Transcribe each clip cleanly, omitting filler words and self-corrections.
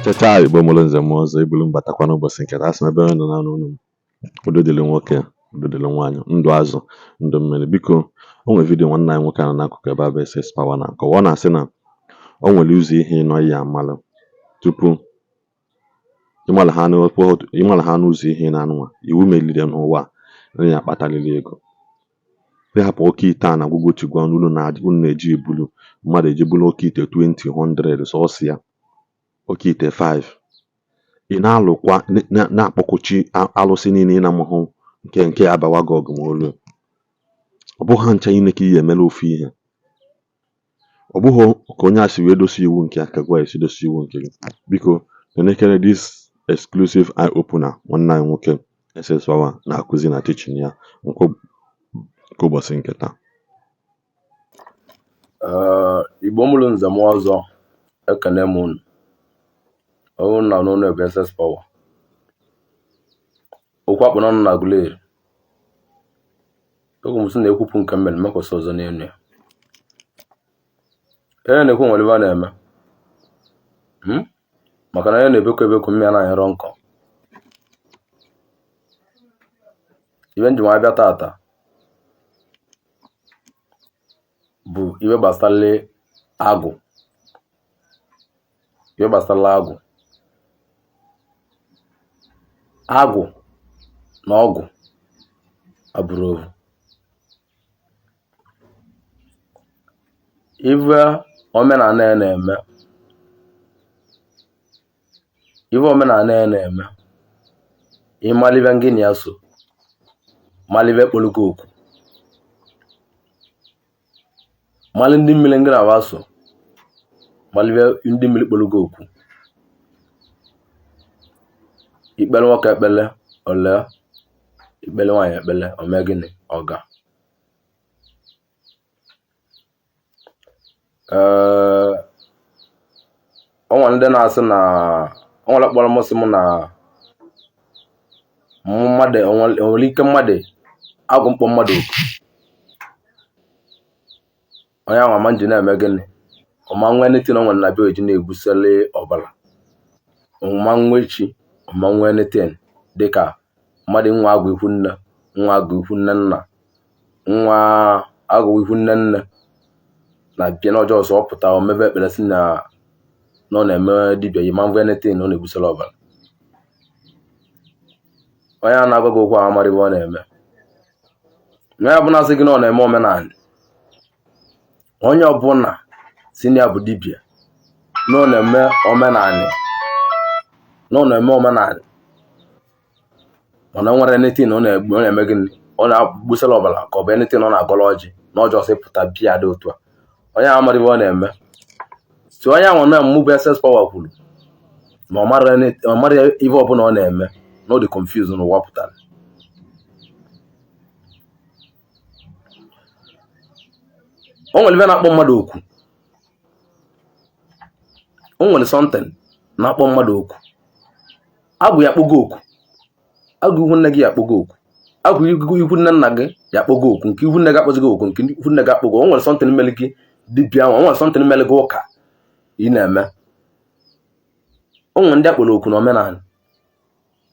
Chachacha Igbo mụrụ nze mụọ ọzọ ibulu m batakwa n'ụbọchị nke taa. Asị m ebe onye nọ na unu m, udo dịrị nwoke, udo dịrị nwaanyị, ndụ azụ, ndụ mmiri. Biko, o nwere vidiyo nwanne anyị nwoke nọ n'akụkụ ebe a bụ SS Power na-akọwa. Ọ na-asị na o nwere ụzọ ihe ịnọ ya amalụ tupu ịmalụ ha n'ụzọ ihe na-anụnwa iwu meliri n'ụwa na ya akpatalili ego. Ịhapụ oke ite a na gwụgwọ chigwa unu na-eji ebulu mmadụ eji bulu oke ite 20 100 sọsọ ya oke ite 5 ị na-alụkwa na-akpọkọchi alụsị niile ị na-amahụ nke nke abawa gị ọgụ ma olu. Ọ bụghị ha ncha niile ka ị ga-emere ofu ihe. Ọ bụghị ka onye a si wee dosi iwu nke ya ka gwa esi dosi iwu nke gị. Biko, nenekere this exclusive eye opener nwanne anyị nwoke SS Power na-akụzi na teaching ya nke ụbọchị nke taa. Ee, Igbo mụrụ nze mụọ ọzọ, ekene m unu. Ọ bụrụ na n'ụlọ bụ SS Power, okwu akpụ n'ọnụ na Aguleri, okwu m sị na ekwupụ nke m mere mekwasị ọzọ n'elu ya. Onye na-ekwu nwere ebe a na-eme, maka na onye na-ebekọ ebekọ mmiri na-anyere nkọ. Ibe njem abịa tata bụ ibe gbasara agwụ, ibe gbasara agwụ, agwụ na ọgwụ abụrụ ovu. Ife omenala ya na-eme, ife omenala ya na-eme, ịmalibe ngị na ya so, malibe kpọrọ gị oku, mali ndị mmiri ngị na wa so, malibe ndị mmiri kpọrọ gị oku. Ikpere nwoke ekpele ole, ikpere nwaanyị ekpele ome gịnị ọga. Ee, o nwere ndị na-asị na o nwere kpọrọ m sị m na mmadụ onwere ike mmadụ agwụ mkpọ mmadụ oku, onye ahụ ama nji na-eme gịnị, ọma nwe anything o nwere na be eji na-egbusali ọbara, ọma nwe chi, ọma nwe anything dịka mmadụ nwa agwụ ikwu nne, nwa agwụ ikwu nne nna, nwa agwụ ikwu nne nne na bịa n'ọjọọ ọsọ ọ pụta o mebe ekpere sị na ọ na-eme dibịa yi ma nwe anything ọ na-egbusali ọbara. Onye a na-agwa gị okwu ahụ amara ibe ọ na-eme. Onye ọbụla sị gị na ọ na-eme omenala, onye ọbụla si na ya bụ dibịa na ọ na-eme omenala, na ọ na-eme omenala, mana o nwere anything ọ na-egbu, ọ na-eme gịnị, ọ na-agbusala ọbara ka ọ bụ anything ọ na-agọrọ ọjị na ọjọọ sị pụta bịa dị otu a, onye ahụ amara ibe ọ na-eme. Si onye ahụ na mụ bụ SS Power kwuru na ọ mara ife ọbụla ọ na-eme, na ọ dị confused n'ụwa pụtara. O nwere ife na-akpọ mmadụ oku, o nwere something na-akpọ mmadụ oku. Agwụ ya akpọgo oku, agwụ ikwu nne gị ya akpọgo oku, agwụ ikwu nne nna gị ya akpọgo oku, nke ikwu nne gị akpọzighị oku, nke ikwu nne gị akpọgo. O nwere something mere gị dibịa ahụ, o nwere something mere gị ụka ị na-eme. O nwere ndị akpọrọ oku n'omenala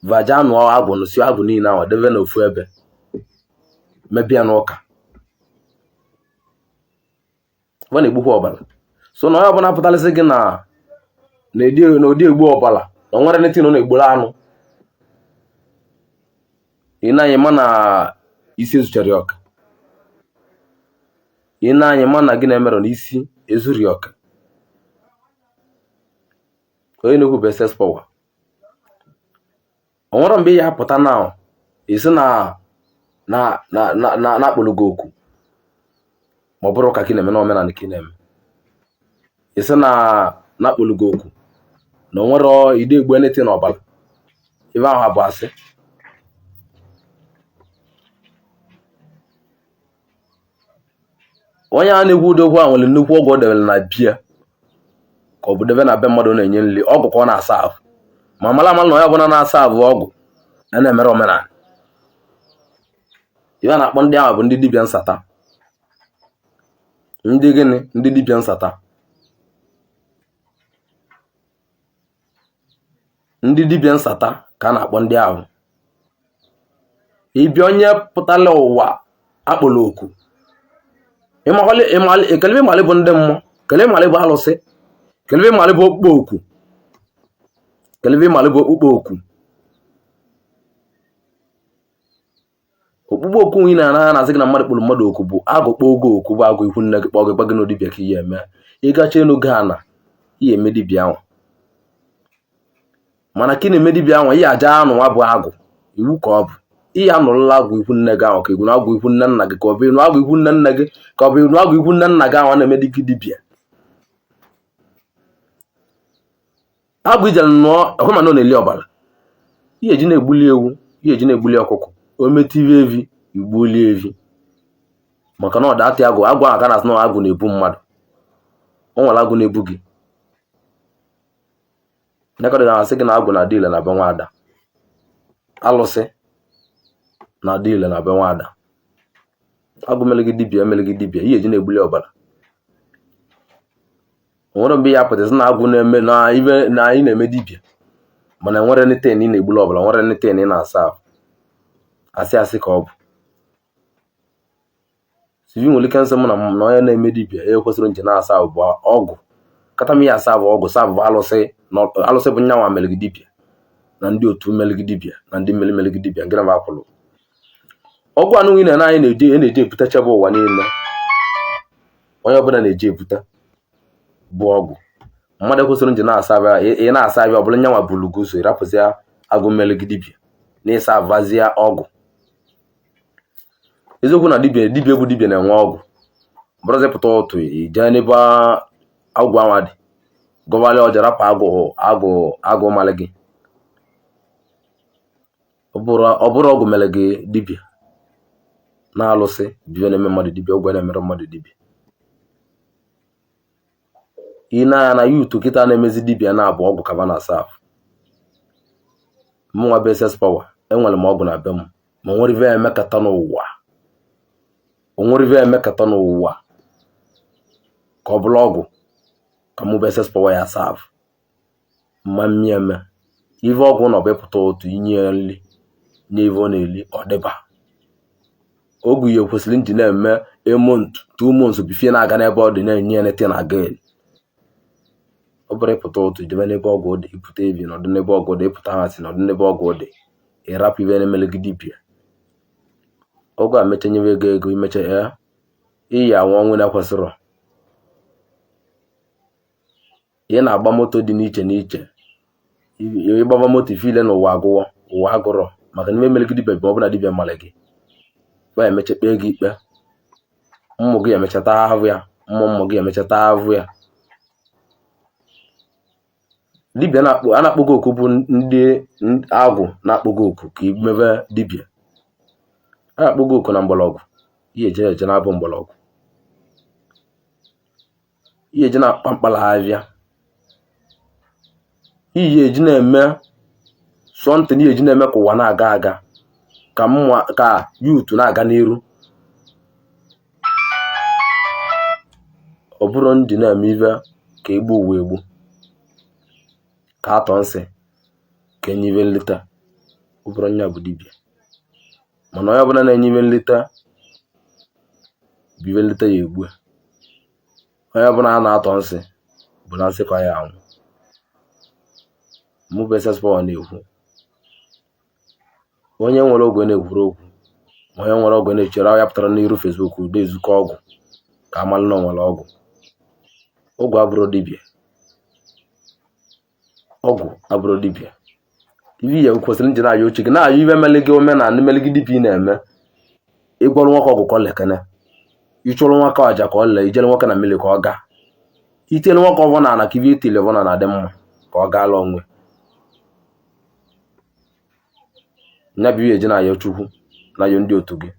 vaja nụọ agwụ nụsị agwụ niile ahụ debe n'ofu ebe mebie n'ụka, ọ na-egbukwa ọbara. So na onye ọbụla pụtarịsị gị na na ụdị egbu ọbara na o nwere anything ọ na-egboro anụ, ị na-anya ma na isi ezuchara ya ọka, ị na-anya ma na gị na-emerọ na isi ezuru ya ọka. Onye na-ekwu bụ SS Power. O nwere mgbe ị ya apụta na isi na na na na na na-akpọrọ gị oku, ma ọ bụrụ ka ị na-eme na omenala ka ị na-eme, isi na na-akpọrọ gị oku na o nwere ide egbu anything n'ọbara, ife ahụ bụ asị. Onye a na-ekwu ụdị okwu a nwere nnukwu ọgwụ o debere na bia ka ọ bụ debe na be mmadụ na-enye nri, ọgwụ ka ọ na-asa ahụ. Ma mara amara na onye ọbụla na-asa ahụ ọgwụ na na-emere omenala. Ihe a na-akpọ ndị ahụ bụ ndị dibịa nsata. Ndị gịnị? Ndị dibịa nsata. Ndị dibịa nsata ka a na-akpọ ndị ahụ. Ịbịa onye pụtara ụwa akpọrọ oku, kelebe ịmalị bụ ndị mmụọ, kelebe ịmalị bụ alụsị, kelebe ịmalị bụ okpukpe oku, kelebe ịmalị bụ okpukpe oku. Okpukpe oku ị na-ana na-asị gị na mmadụ kpọrọ mmadụ oku bụ agụ kpọọ ogo oku bụ agụ ikwu nne gị kpọọ gị gwa gị na dibịa ka ihe eme. Ịgacha enu gị ana ihe eme dibịa ahụ, mana ka ị na-eme dibịa ahụ ihe aja anụ nwa bụ agụ iwu ka ọ bụ ihe anụrụla agwụ ikwu nne gị ahụ ka igwu agwụ ikwu nne nna gị ka ọ bụ ịnụ agwụ ikwu nne nne gị ka ọ bụ ịnụ agwụ ikwu nne nna gị ahụ na-eme dị gị dibịa. Agwụ ijere nụọ ọhụ mana ọ na-eli ọbara, ihe eji na-egbuli ewu, ihe eji na-egbuli ọkụkọ, o metụ evi igbuoli evi, maka na ọ datị agwụ agwụ ahụ ka na-asị na agwụ na-ebu mmadụ. O nwere agwụ na-ebu gị nekọdị na-asị gị na agwụ na-adị ile na be nwaada, alụsị na-adị ile na be nwaada. Agwụ mere gị dibịa emere gị dibịa, ihe eji na-egbuli ọbara. O nwere mgbe ya pụtasị na agwụ na-eme na ibe na anyị na-eme dibịa, mana enwere neten ị na-egbuli ọbara, nwere neten ị na-asa ahụ, asị asị ka ọ bụ. Sivi nwere ike nsị m na na onye na-eme dibịa e kwesịrị nje na-asa ahụ bụ ọgwụ kata m ihe asa bụ ọgwụ sa bụ alụsị, na alụsị bụ nyanwa mere gị dibịa na ndị otu mere gị dibịa na ndị mmeri mere gị dibịa ngịna bụ akwụlụ ọgwụ anụ ị na anyị na-eji na-eji ebutechebe ụwa niile, onye ọbụla na-eji ebute bụ ọgwụ. Mmadụ kwesịrị nje na-asa abịa, ị na-asa abịa ọ bụla nyanwa bulu gị ụzọ ịrapụzia agụ mere gị dibịa na ịsa avazie ọgwụ. Eziokwu na dibịa dibịa bụ dibịa na-enwe ọgwụ, bụrụzi pụta ụtụ ijee n'ebe agwụ anwa dị gọbalị ọja rapụ agwụ agwụ agwụ malị gị. Ọ bụrụ ọgwụ mere gị dibịa na alụsị dibịa na-eme mmadụ dibịa, ọgwụ na-emere mmadụ dibịa. Ị na-anya na yuutu kịta na-emezi dibịa na-abụ ọgwụ kaba na saf. Mụnwa bụ SS Power enwere m ọgwụ na be m, ma onwere ife emekata n'ụwa, onwere ife emekata n'ụwa ka ọ bụrụ ọgwụ ka mụ bụ SS Power ya saf mma mmiri eme ife ọgwụ nọ bụ ịpụta ụtụ inye ya nri nye ife ọ na-eli ọ dịba ọgwụ ya kwesịrị nji na-eme a month 2 months before na-aga n'ebe ọ dị na-enye anything again. Ọ bụrụ ịpụta ụtụ jebe n'ebe ọgwụ dị, ịpụta evi nọdụ n'ebe ọgwụ dị, ịpụta ha si nọdụ n'ebe ọgwụ dị, ịrapụ ife na-emere gị dibịa. Ọgwụ a mecha nyewe ego ego imecha ya iyi anwụ ọnwụ na-ekwesịrọ. Ị na-agba moto dị n'iche n'iche, ịgbaba moto ife ile na ụwa agụwọ, ụwa agụrọ, maka na ime mere gị dibịa bụ ọbụna dibịa mara gị ba emecha kpee gị ikpe, mmụ gị emecha taa ahụ ya, mmụ mmụ gị emecha taa ahụ ya. Dibịa a na-akpọ gị oku bụ ndị agwụ na-akpọ gị oku ka ị mebe dibịa. A na-akpọ gị oku na mgbọrọgwụ, ihe eje eje na-abụ mgbọrọgwụ, ihe eje na-akpa mkpala ahịa, ihe eji na-eme something, ihe eji na-eme ka ụwa na-aga aga, ka mmụọ ka yuutu na-aga n'iru. Ọ bụrụ ndị na-eme ife ka egbu ụwa egbu, ka atọ nsị, ka enye ife nleta, ọ bụrụ nya bụ dibịa. Mana onye ọbụla na-enye ife nleta bụ ife nleta ya egbu. Onye ọbụla a na-atọ nsị bụ na nsị ka ya anwụ. Mụ bụ SS Power na-ekwu, onye nwere ọgwụ na-ekwuru okwu, ma onye nwere ọgwụ na-echere ya pụtara n'iru Facebook na-ezukọ ọgwụ ka amalụ na o nwere ọgwụ. Ọgwụ abụrụ dibịa, ọgwụ abụrụ dibịa. Ife ya kwesịrị nji na-ayọ oche gị na-ayọ ife mere gị omenala mere gị dibịa ị na-eme. Ịgwọrọ nwoke ọgwụ ka ọ lekene, ịchụrụ nwoke aja ka ọ lee, ijere nwoke na mmiri ka ọ gaa, itiere nwoke ọvọ na ana ka ife itili ọvọ na na-adị mma ka ọ gaala onwe nya bụ ihe eji na-ayọ Chukwu na-ayọ ndị otu gị.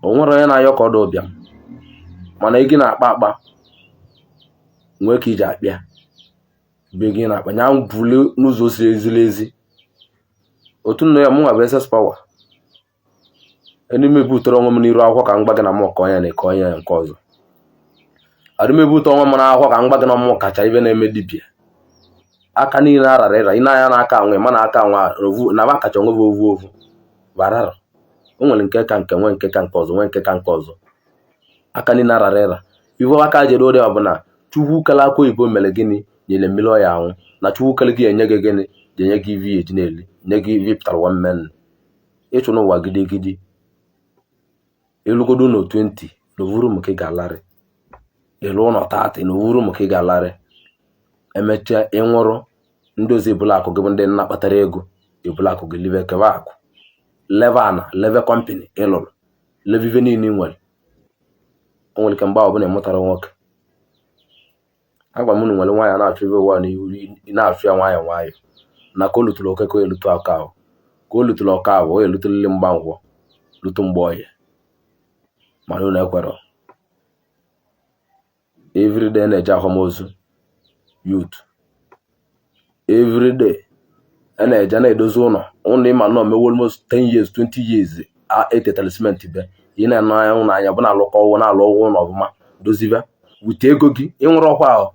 O nwere onye na-ayọ ka ọ dị ụbịam, mana ego na-akpa akpa nwee ka iji akpịa bụ ego ị na-akpa nya buli n'ụzọ siri eziri ezi. Otu nna ya mụnwa bụ SS Power enime butere onwe m n'iru akwụkwọ ka m gba gị na m ka onye na eke onye nke ọzọ. Adịmebu ụtọ nwa m n'akwụkwọ ka m gwa gị na ọmụmụ kacha ibe na-eme dibịa. Aka niile arara ịra ị na-anya n'aka anwe ma na aka anwa na ba kacha onwe bụ ovu ovu barara. O nwere nke ka nke nwee nke ka nke ọzọ nwee nke ka nke ọzọ. Aka niile arara ịra ife aka jere ode ọ bụ na Chukwu kele aka oyibo mere gịnị nyere mmiri ọya anwụ na Chukwu kele gị enye gị gịnị ji enye gị ivi eji na-eli nye gị ivi pụtara ụwa mmenụ ịchụ n'ụwa gidigidi ịlụgodo ụlọ 20 na ovuru m ka ị ga-alarị ịlụ ụlọ 30 na ovuru m ka ị ga-alarị emechaa ịnwụrụ ndị ozi ebula akụ gị bụ ndị nna kpatara ego ebula akụ gị live kebe akụ leve ana leve company ịlụrụ leve ife niile ị nwere. O nwere ike mgbe ọbụla ịmụtara nwoke agwa m unu nwere nwaanyị na-achụ ife ụwa n'ihu na-achụ ya nwayọọ nwayọọ na ka o lutụrụ oke ka o elutu aka ahụ ka o lutụrụ ọka ahụ o elutụlili mgbankwọ lutu mgbe ọhịa mana unu ekwerọ. Everyday na-eje akwamozu youth, everyday a na-eje na-edozi ụlọ ụlọ ịma nọ mewe almost 10 years 20 years etetara simenti be ị na-ene anya ụlọ anya bụ na-alụkọ ọgwụ na-alụ ọgwụ ụlọ ọfụma dozibe wute ego gị ịnwụrụ ọkwa ahụ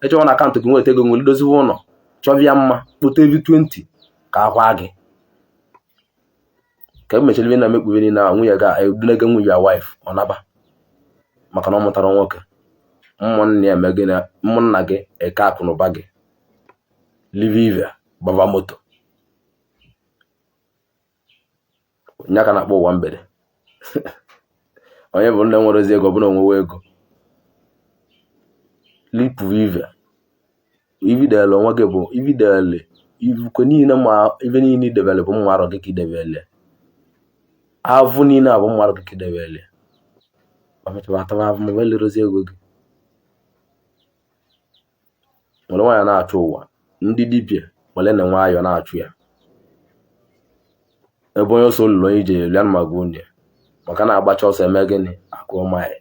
echewa na akaụntụ gị nweta ego nwere dozibe ụlọ chọvịa mma kpote evi 20 ka akwa gị ka emechara ibe na-emekpu ibe niile ahụ nwunye ga edunege nwunye ya wife ọ naba maka na ọ mụtara nwoke ụmụnna ya eme gị na ụmụnna gị eke akụ na ụba gị live ive gbaba moto nya ka na-akpọ ụwa mgbede. Onye bụ nne nwere ozi ego ọbụna onwewe ego lipụ ive ividele onwe gị bụ ividele ivuko niile ma ive niile idebele bụ mma arọ gị ka idebele avụ niile a bụ mma arọ gị ka idebele ma ataba avụ ma belerozi ego gị nwere nwaanyị na-achụ ụwa ndị dibịa nwere na nwayọọ na-achụ ya ebe onye ọsọ olulu onye ije elu ya ma gwa unu ya maka na-agbacha ọsọ eme gịnị akụọ maị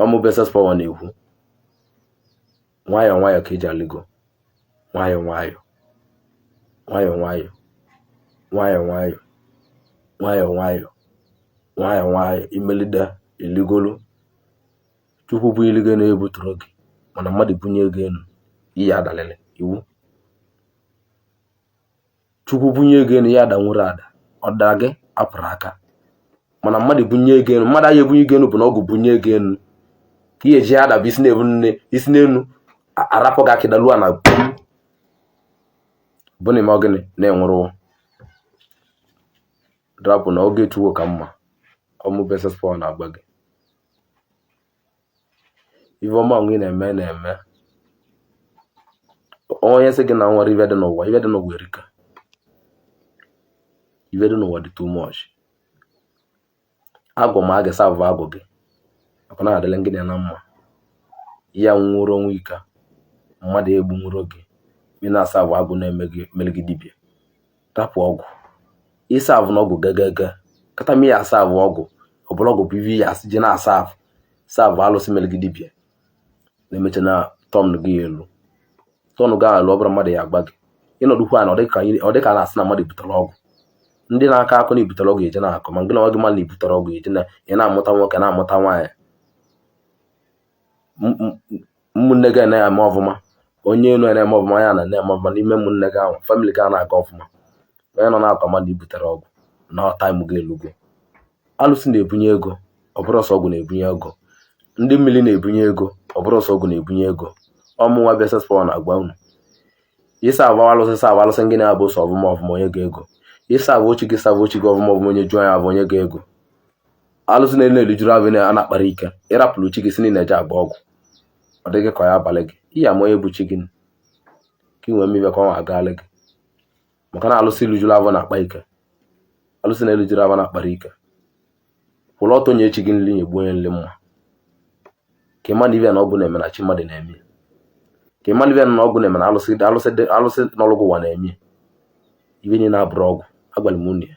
ọmụ bụ SS Power na-ekwu nwayọọ nwayọọ ka eji alịgo nwayọọ nwayọọ nwayọọ nwayọọ nwayọọ nwayọọ nwayọọ nwayọọ nwayọọ nwayọọ imelide eligolo Chukwu bụ iligo na-ebuturu gị mana mmadụ bunye ego elu iyi adalịlị iwu Chukwu bunye ego elu ya adanwuru ada ọ dara gị apụrụ aka mana mmadụ bunye ego elu mmadụ agha ebunye ego elu bụ na ọgwụ bunye ego elu ka ihe eji ada bụ isi na-ebu nne isi n'elu arapụ gị akịdaluo na bụ na ime gịnị na-enwere drapụ na oge Chukwu ka mma ọmụ bụ SS Power na-agba gị ife ọma nwe na-eme na-eme onye sị gị na nwere ife dị n'ụwa ife dị n'ụwa erika ife dị n'ụwa dị too much agwụ ma a ga-esa avụ agwụ gị maka na adịla gị na mma ya nwụrụ onwe ike mmadụ egbu nwụrụ gị ị na-asa avụ agwụ na-eme gị mere gị dibịa rapụ ọgwụ ịsa avụ na ọgwụ gagagaga kata m ya asa avụ ọgwụ ọbụla ọgwụ bụ ive ya ji na-asa avụ sa avụ alụsị mere gị dibịa na-emecha na tọn gị elu tọn gị alụ ọ bụrụ mmadụ ya agba gị ịnọdụkwa na ọ dịka a na-asị na mmadụ butere ọgwụ ndị na-akọ akọ na ibutere ọgwụ eje na-akọ ma gị na nwa gị ma na ibutere ọgwụ eje na ị na-amụta nwoke na-amụta nwaanyị ụmụnne gị na-eme ọfụma onye elu na-eme ọfụma ya na na-eme ọfụma n'ime ụmụnne gị ahụ family gị a na-aga ọfụma onye nọ na-akọ ma na ibutere ọgwụ na taịm gị elugo alụsị na-ebunye ego ọ bụrụ ọsọ ọgwụ na-ebunye ego ndị mmiri na-ebunye ego ọ bụrụ ọsọ ọgwụ na-ebunye ego ọmụnwa bụ SS Power na-agwa unu ịsa abụ alụsị sa abụ alụsị gị na-abụ sọ ọfụma ọfụma onye ga ego ịsa abụ ochi gị sa abụ ochi gị ọfụma ọfụma onye jụọ ya abụ onye ga ego alụsị na-elu elijuru abụ a na-akpara ike ịrapụrụ chi gị si na eje agba ọgwụ ọ dịghị ka ya abalị gị iya ama onye bụ chi gị ka ị nwee mmibe ka ọ agalị gị maka na alụsị ilujuru abụ na-akpa ike alụsị na elujuru abụ na-akpara ike kwụrụ ọtọ nye chi gị nri nyegbuo onye nri mma ka ịma na ibe na ọgwụ na-eme na chi mmadụ na-eme ka ịma na ibe na ọgwụ na-eme na alụsị alụsị alụsị n'ọlụgwụ ụwa na-eme ibe niile abụrụ ọgwụ agwara m unu ya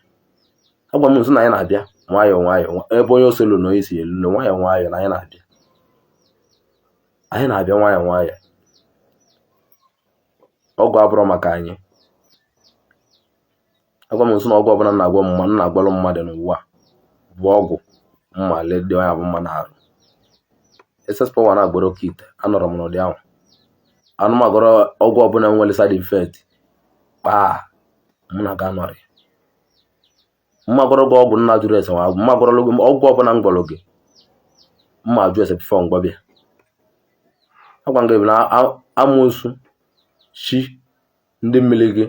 agwa m nso na anyị na-abịa nwayọọ nwayọọ ebe onye ose lụ na onye si elu na nwayọọ nwayọọ na anyị na-abịa anyị na-abịa nwayọọ nwayọọ ọgwụ abụrụ maka anyị agwa m nso na ọgwụ ọbụla na-agwọ mma na-agwalụ mmadụ n'ụwa bụ ọgwụ mma ledị onye abụ mma na-arụ SS Power na-agboro oke ite. Anọrọ m n'ụdị ahụ anụmagọrọ ọgwụ ọbụla nwere side effect kpaa mụ na gị anọrị. Mmagọrọ gị ọgwụ nna jụrụ ese nwa mmagọrọ gị ọgwụ ọbụla m gwọrọ gị mma jụ ese before ngwabịa. Agwa m gị bụ na amoosu chi ndị mmiri gị,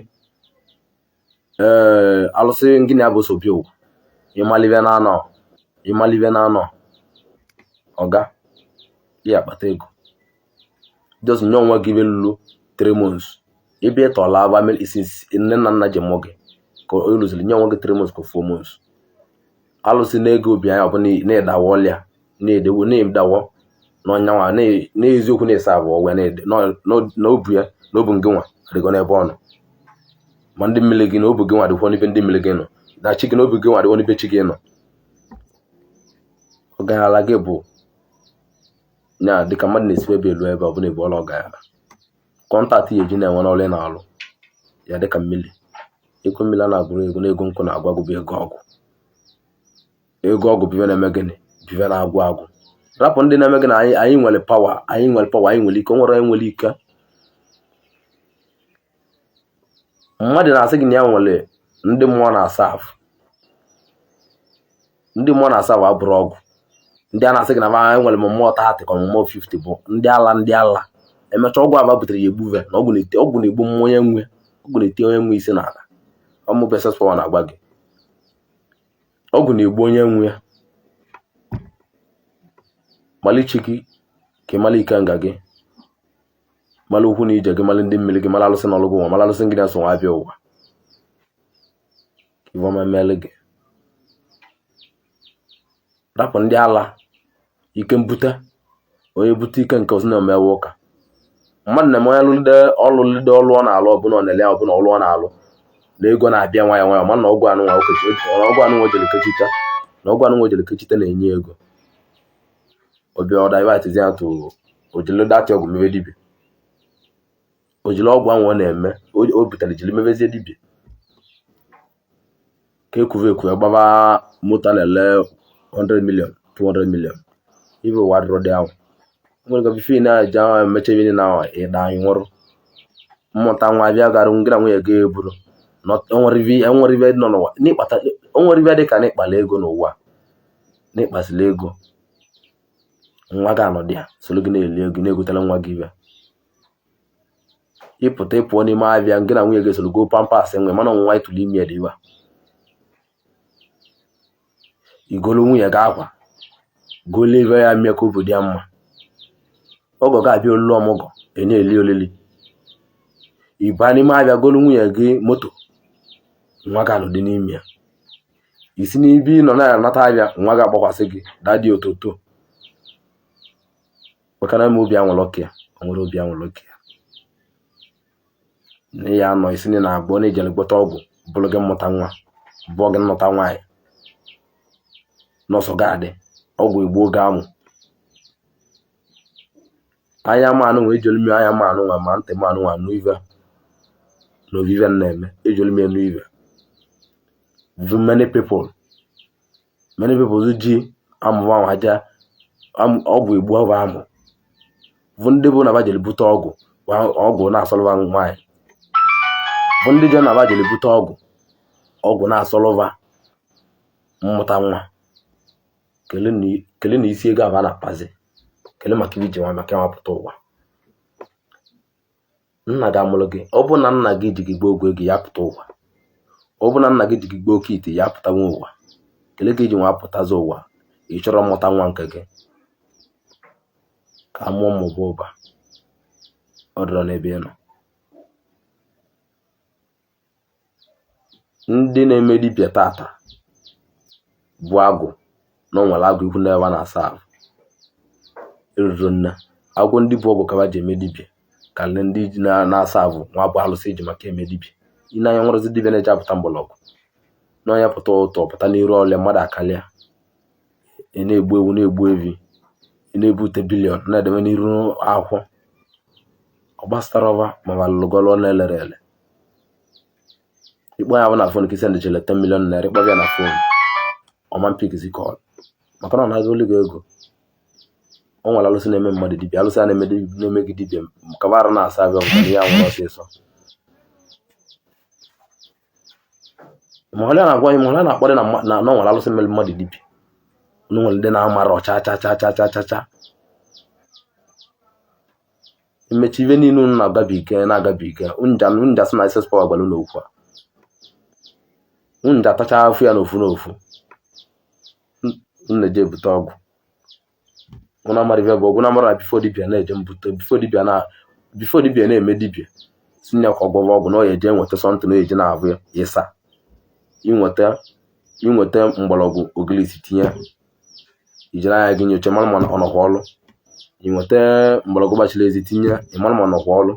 ee, alụsị ngịnị ya bụ sobi ụwa ịmalive na anọ ịmalive na anọ ọga ya akpata ego. Just nye onwe gị ibe lulu 3 months ebe ị tọla aba since nne na nna ji mụọ gị ka o lụziri. Nye onwe gị 3 months ka 4 months. Alụsị na-ego obi anya ọbụla na-edawo ọlịa na-edewo na-edawo n'ọnyanwa n'eziokwu na-esa abụọ wee na obu ya na obu ngị nwa adịgo n'ebe ọ nọ, ma ndị mmiri gị na obu gị nwa adịkwa n'ebe ndị mmiri gị nọ, na chi gị na obu gị nwa adịkwa n'ebe chi gị nọ. Ọgaranya gị bụ nya dịka mmadụ na-esi ebe elu ebe ọbụla ebu ọla ọgaranya contact ya eji na-enwe n'ọrụ ị na-alụ ya dịka mmiri. Ego mmiri a na-agụrụ ego na ego nkụ na-agwụ agwụ bụ ego ọgwụ. Ego ọgwụ bụ ife na-eme gịnị? Bụ ife na-agwụ agwụ. Rapụ ndị na-eme gị na anyị nwere power, anyị nwere power, anyị nwere ike. O nwere onye nwere ike. Mmadụ na-asị gị na ya nwere ndị mmụọ na-asa afụ, ndị mmụọ na-asa afụ abụrụ ọgwụ. Ndị a na-asị gị na ha nwere mmụọ 30 ka mmụọ 50 bụ ndị ala, ndị ala emechaa ọgwụ aba butere ya egbuve na ọgwụ na-ete, ọgwụ na-egbu mmụọ onye nwe, ọgwụ na-ete onye nwe isi n'ala. Ọmụ bụ SS Power na-agwa gị ọgwụ na-egbu onye nwe ya. Malichi gị ka ị mara ike nga gị, mara ukwu na ije gị, mara ndị mmiri gị, mara alụsị na ọlụgwụ nwa, mara alụsị gị na-eso nwa abịa ụwa. Ife ọma emele gị. Rapụ ndị ala ike mbute, onye bute ike nke ozi na-emewe ụka mmadụ na-eme onye lụlide ọlụ lide ọlụ ọ na-alụ ọbụla ọ na-ele ọbụla ọlụ ọ na-alụ na ego na-abịa nwayọ nwayọ, mana ọgwụ anụnwa ọgwụ anụnwa jere kechite na ọgwụ anụnwa jere kechite na-enye ego obi ọ divert ya to ojili datị ọgwụ mebe dibịa, ojili ọgwụ ahụ ọ na-eme o butere jiri mebezie dibịa ka ekwuve ekwu gbaba moto a na-ele 100 million, 200 million. Ibe ụwa dụrụ dị ahụ nwere ka before na-eje ahụ emecha ebe niile ahụ ịda anyị nwụrụ mmụta nwa bịa gara ngị na nwunye gị eburu. Enwere ibe nọ n'ụwa n'ịkpata, onwere ibe dị ka n'ịkpala ego n'ụwa n'ịkpasịla ego nwa gị anọdụ ya soro gị na-eli ego na-egotela nwa gị ibe ịpụta ịpụọ n'ime ahịa ngị na nwunye gị soro go Pampers nwe mana ọnwụnwa ịtụrụ ime dị iwe igolu nwunye gị akwa golie ibe ya mie ka obi dị ya mma. Ọgọ ga-abịa olulu ọmụgọ ị na-eli olili ịba n'ime ahịa golu nwunye gị moto nwa gị anọdụ n'ime ya isi n'ibe ị nọ na-anata ahịa nwa gị agbakwasị gị daddy ototo maka na obi anwụrụ ọkụ ya o nwere obi anwụrụ ọkụ ya na ya anọ isi na na-agbọ na-ejele gbọta ọgwụ bụrụ gị mmụta nwa bụọ gị nnụta nwaanyị nọọsụ ga-adị ọgwụ egbuo oge amụ anya manụ nwa ejolu m anya manụ nwa ma ntị manụ nwa nụ ive na ovive na-eme ejolu m enu ive. Many people, many people ji amụma ahụ aja ọgwụ egbu ọgwụ amụ bụ ndị bụ na ba jere bute ọgwụ ọgwụ na-asọlụva nwaanyị bụ ndị je na ba jere bute ọgwụ ọgwụ na-asọlụva mmụta nwa. Kele na isi ego aba na-akpazi kele maka iji nwa maka nwapụta ụwa nna gị amụrụ gị. Ọ bụ na nna gị ji gị gbaa ogwe ego ya pụta ụwa, ọ bụ na nna gị ji gị gbaa oke ite ya pụta nwa ụwa, kele ka iji nwa pụtazi ụwa ị chọrọ mmụta nwa nke gị ka amụọ mmụba ụba ọ dọrọ n'ebe ị nọ. Ndị na-eme dibịa tata bụ agwụ na ọ nwere agwụ ikwu n'ebe a na-asa ahụ eruru nne agwụ ndị bụ ọgwụ kaba ji eme dibịa ka ndị na-asa ahụ nwa bụ alụsị eji maka eme dibịa. Ị na-anya nwerezi dibịa na-eji apụta mgbọrọgwụ na onye pụta ụtọ pụta n'iru ọlịa mmadụ akarịa ị na-egbu ewu na-egbu evi ị na-ebute billion na-edebe n'iru akwụkwọ ọ gbasara ọba ma ọ lụgọlụ na-elere ele ịkpọ ya bụ na phone ka isi ndịchele 10 million naira ịkpọ ya na phone ọma mpikizi call maka na ọ na-azụ olu gị ego. O nwere alụsị na-eme mmadụ dibịa, alụsị a na-eme gị dibịa kabara na-asa abịa ọbụla ihe anwụrụ ọsịsọ. Mahọlị a na-agwa anyị, mahọlị a na-akpọrị na na o nwere alụsị mere mmadụ dibịa. Na o nwere ndị na-amara cha cha cha cha cha cha cha. Mmechi ibe niile unu na-agabiga na-agabiga nja nja sị na SS Power gwara unu okwu a. Unu ji atacha afụ ya n'ofu n'ofu. Unu na-eje ebute ọgwụ. Unu amara ibe bụ ọgwụ, unu amara na before dibịa na-eje mbute, before dibịa na-eme dibịa si ya ka ọ gwọwa ọgwụ na ọ ya eje nweta something na ọ ya eje na-abụ ya ịsa inweta mgbọrọgwụ ogilisi tinye ijiri anya gị nyocha mara ma ọ nọkwa ọlụ, inweta mgbọrọgwụ gbachiri ezi tinye ịmara ma ọ nọkwa ọlụ,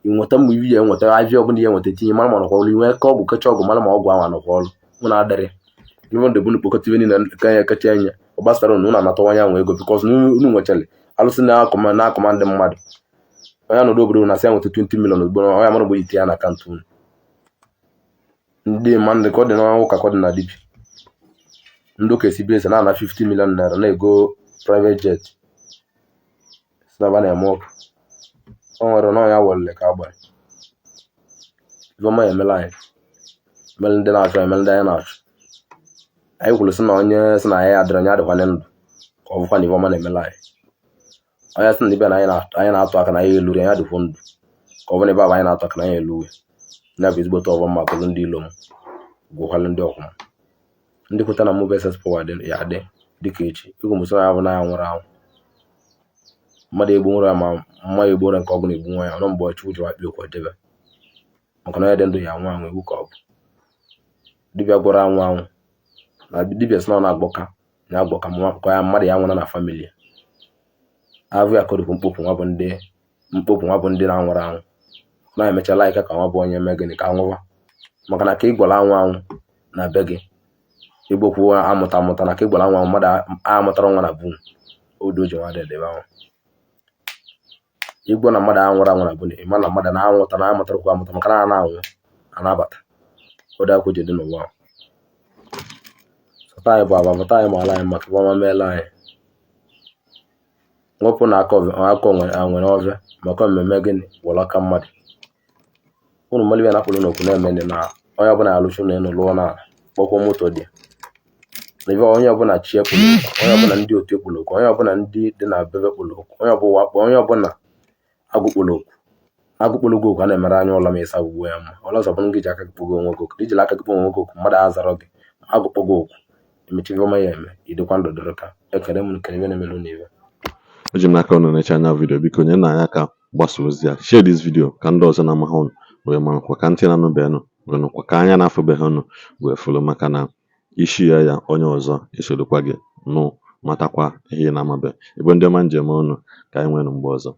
inweta mgbe ibi ya enweta avịa ọbụla ya enweta tinye mara ma ọ nọkwa ọlụ, inwe ka ọgwụ kecha ọgwụ mara ma ọgwụ ahụ anọkwa ọlụ. Unu adịrị ife ndụ bunu kpokọta ibe niile ka ya kacha enye ọ gbasara unu, unu anatawa onye ahụ ego because unu nwechara alụsị na-akọma ndị mmadụ. Onye nọdụ obodo na asị ya nweta 20 million ozugbo onye mara mgbe ite ya na akaụntụ unu. Ndị ma ndị ka ọ dị na ụka ka ọ dị na dibịa, ndị ụka esi ese na-ana 50 million naira na-ego private jet si na ba na-eme ụka. O nwere na ọnya wọlele ka agbara ifeọma ya emela anyị, emela ndị na-achụ anyị, emela ndị anyị na-achụ. Anyị kwuru sị na onye sị na anyị adịrị onye adịkwana ndụ ka ọ bụkwa na ifeọma na-emela anyị. Onye sị na ibe na anyị na-atụ aka na anyị eluru ya dịkwa ndụ ka ọ bụ na ebe ahụ anyị na-atụ aka na anyị eluwe ya bụ ezigbote ọvọ mma gụrụ ndị ilo m gwụkwalụ ndị ọkwụ m ndị kweta na mụ bụ SS Power dị ya adị dịka echi igwe mụsị ya bụ na ya nwụrụ anwụ mmadụ egbu nwụrụ ya ma mma ya egbu nke ọgụ na-egbu nwa ya ọnụ mgbe ọchụ ji wakpi okwu debe maka na onye dị ndụ ya anwụ anwụ iwu ka ọ bụ dibịa gwọrọ anwụ anwụ na dibịa sị na ọ na-agbọka ya agbọka ka ya mmadụ ya nwụrụ na family ya avụ ya kodokwu mkpopụ nwa bụ ndị mkpopụ nwa bụ ndị na-anwụrụ anwụ na-emechala ike ka nwa bụ onye mee gịnị ka anwụwa maka na ka ị gwọrọ anwụ anwụ na be gị igbokwu amụta amụta na ka ị gwọrọ anwụ anwụ mmadụ amụtara nwa na bum odo ji nwa dị ebe ahụ igbo na mmadụ anwụrụ anwụ na bum ịma na mmadụ na-anwụta na amụtarakwa amụta maka na a na-anwụ anabata odo akwụ ji dị n'ụwa. Sọta anyị bụ agba pụta anyị ma ala anyị maka ife ọma meela anyị nwepụ na aka nwere ọvịa maka mmemme gịnị wụrụ aka mmadụ unu mmadụ bịa na-akpụrụ n'okwu na-eme na onye ọbụla alụchu na enu lụọ na kpọkwuo moto dị na ife onye ọbụla chi ekpụrụ okwu onye ọbụla ndị otu ekpụrụ okwu onye ọbụla ndị dị na bebe kpụrụ okwu onye ọbụla wakpo onye ọbụla agụ kpụrụ okwu agụ kpụrụ gị okwu a na-emere anya ụlọ ma ịsa ugbo ya mma ọlọzọ bụrụ gị ji aka gị kpụgo onwe gị okwu ijiri aka gị kpụgo onwe gị okwu mmadụ azarọ gị agụ kpọgo okwu emechi ife ọma ya eme idekwa ndụ dịrị ka ekele m nkele ibe na-emelu n'ibe. Eji m n'aka unu na-eche anya video, biko nye na anyị aka gbasa ozi a, share this video ka ndị ọzọ na-amaghị unu wee marakwa, ka ntị na-anụbeghị wee nụkwa, ka anya na-afụbeghị unu wee fụrụ, maka na isi ya ya onye ọzọ esorokwa gị nụ matakwa ihe ị na-amabeghị. Igbo ndị ọma njem unu ka anyị nwere mgbe ọzọ.